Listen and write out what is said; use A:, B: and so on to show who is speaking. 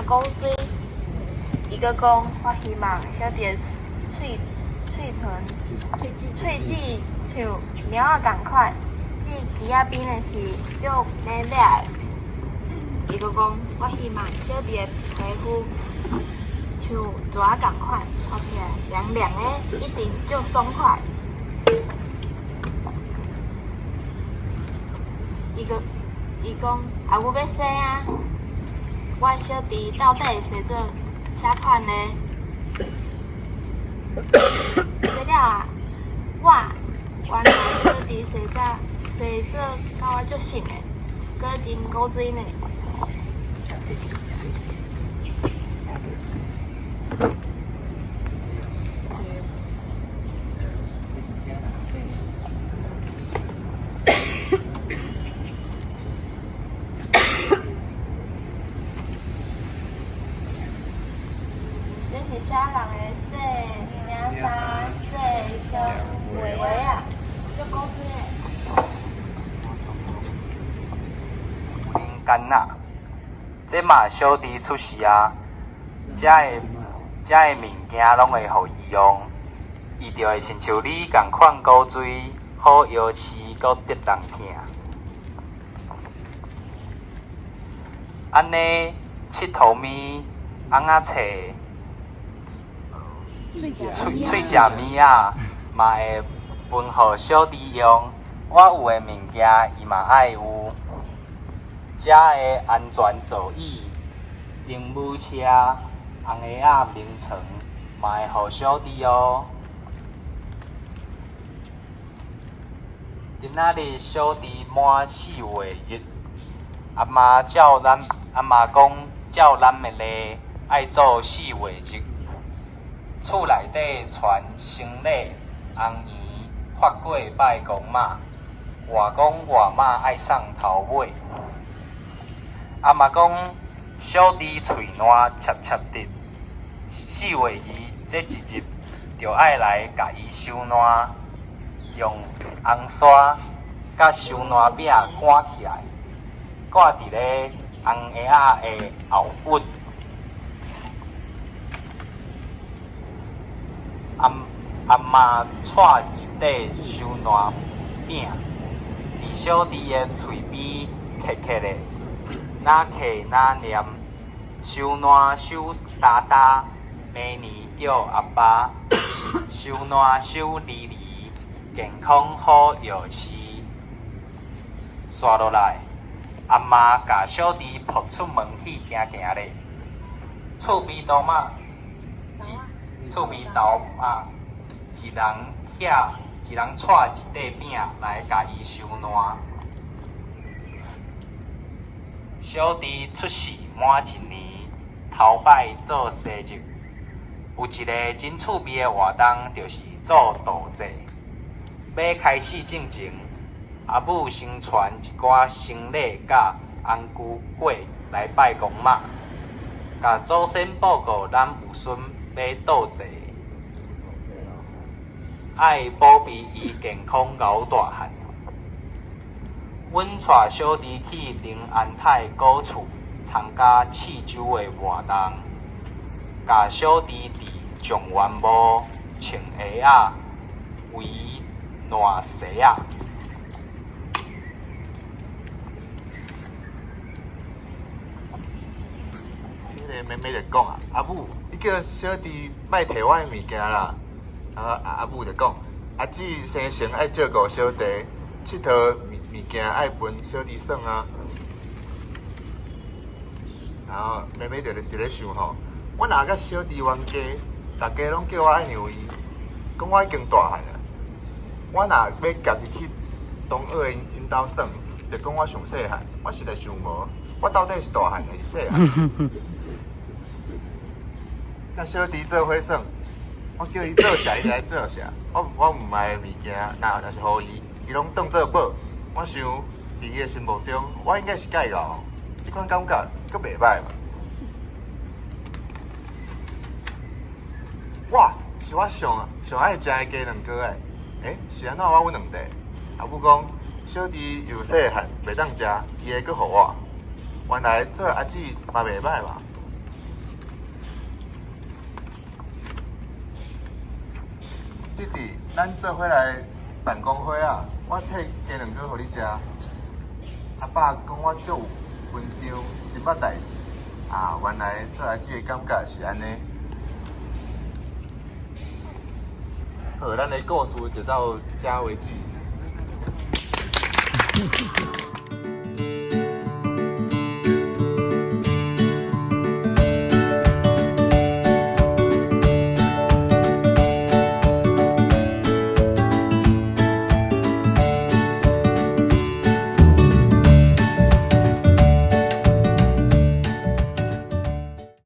A: 古錐。伊閣講，我希望小弟的喙喙唇、喙齒像貓仔仝款，這枝仔邊的是足美麗的。伊閣講，我希望小弟的皮膚像蛇仝款，摸起來涼涼的，一定足爽快。伊閣伊講，阿母欲生啊，我的小弟到底會生做啥款呢？生了啊，我原來小弟生做生做佮我足像的，閣真古錐呢。這是啥人的姓名衫姓小鞋仔，足古錐的。
B: 有奶干仔，這嘛小弟出世啊，遮的遮的物件攏會予伊用，伊就會親像你仝款古錐，好藥飼，閣得人疼。按呢，𨑨迌物、翁仔冊、喙喙食物仔，嘛會分予小弟用。我有的物件，伊嘛愛有。遮的安全座椅、鸚鵡車、紅鞋仔眠床，嘛會予小弟哦。今仔日小弟滿4月日，阿媽照咱阿媽講，照咱的禮，愛做四月日。厝內底傳生禮，紅圓發粿拜公媽，外公外媽愛送頭尾。阿媽講，小弟喙爛切切直，4月2這一日，就愛來共伊收爛，用紅紗佮收爛餅趕起來，掛佇咧紅鞋仔的後骨。阿阿媽掣一塊收爛餅，佇小弟的喙邊磕磕咧，若磕若念，收爛收焦焦，明年叫阿爸，收爛收離離，健康好藥飼。煞落來，阿媽共小弟抱出門去行行咧，厝邊頭仔，一厝邊頭仔，一人拆，一人掣一塊餅來共伊收爛。小弟出世滿一年，頭擺做生日，有一个真趣味的活動，就是做道祭。欲開始進前，阿母先傳一寡生禮佮紅龜粿來拜公媽，共祖先報告咱有孫欲倒祭，愛保庇伊健康𠢕大漢。阮帶小弟去靈安泰古厝參加試酒的活動，共小弟佇狀元帽穿鞋仔圍爛鞋仔。
C: 彼个妹妹就講啊，阿母，你叫小弟莫提我的物件啦。啊，阿母就講，阿姊生成愛照顧小弟，𨑨迌物物件愛分小弟耍啊。然後妹妹就佇咧想吼，我若佮小弟冤家，逐家攏叫我愛讓伊，講我已經大漢啊。我若欲家己去同學的𪜶兜耍，就講我上細漢，我實在想無，我到底是大漢還是細漢？佮小弟做伙耍，我叫伊做啥，伊就來做啥。我毋愛的物件，若是予伊，伊攏當做寶。我想，佇伊的心目中，我應該是蓋𠢕，這款感覺閣袂䆀嘛。哇，是我上上愛食的雞卵糕欸！欸，是按怎我有兩塊？阿母講，小弟由細漢袂當食，伊會閣予我。原來做阿姊嘛袂䆀嘛。弟弟，咱做伙來辦公會啊！我切雞卵糕予你食。阿爸講我足有分張，真捌代誌。啊，原來做阿姊的感覺是按呢。好，咱的故事就到遮為止。